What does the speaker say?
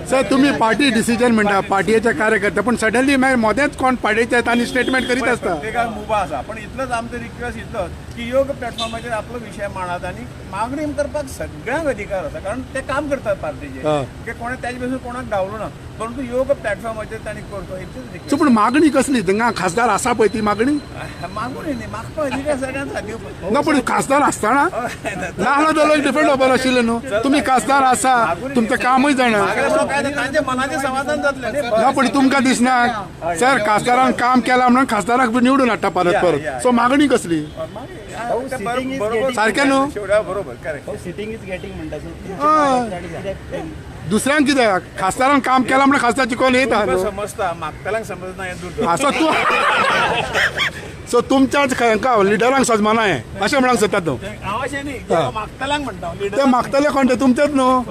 Sir तुम्ही party decision म्हणटा, पार्टीचे कार्यकर्ते, पण सडनली मागीर मोदेंच कोण पार्टीचे येता आनी स्टेटमेंट करीत आसता. ते काय मुभा आसा, पण इतलोच आमचो रिक्वेस्ट इतलोच की योग्य प्लॅटफॉर्माचेर आपलो विशय मांडात आनी मागणी करपाक सगळ्यांक अधिकार आसा, कारण ते काम करतात पार्टीचे, की कोणें तेजे पासून कोणाक धांवलो ना, परंतु योग्य प्लॅटफॉर्माचेर तांणी करचो इतलीच सो रिक्वेस्ट. पूण मागणी कसली थंगा खासदार आसा पळय ती मागणी मागून न्ही, मागपा अधिकार सगळ्यांक दिवपाक ना, पण खासदार आसतना नाहलो जाल्यार डिफरंट खबर आशिल्लें न्हू. तुमी खासदार आसा, तुमचें कामूय जाणा. मागले काय तांच्या मनाचें समाधान जातलें न्ही. ना, पण तुमकां दिसना सर खासदारान काम केलां म्हणून खासदाराक बी निवडून हाडटा परत परत. सो मागणी कसली? बरोबर, सारकें न्हू? बरोबर, करेक्ट. सिटींग is getting म्हणटा. दुसऱ्यांक कित्याक खासदारान काम केलां म्हणून खासदार चिकोन येता न्हू. समजता, मागतल्यांक समजना हें दुर्दैव. आसा तूं. सो तुमच्याच हांकां लिडरांक सजमाना हें अशें म्हणूंक सोदता तूं? हांव अशें न्ही, मागतल्यांक म्हणटा. ते मागतले कोण ते तुमचेच न्हू.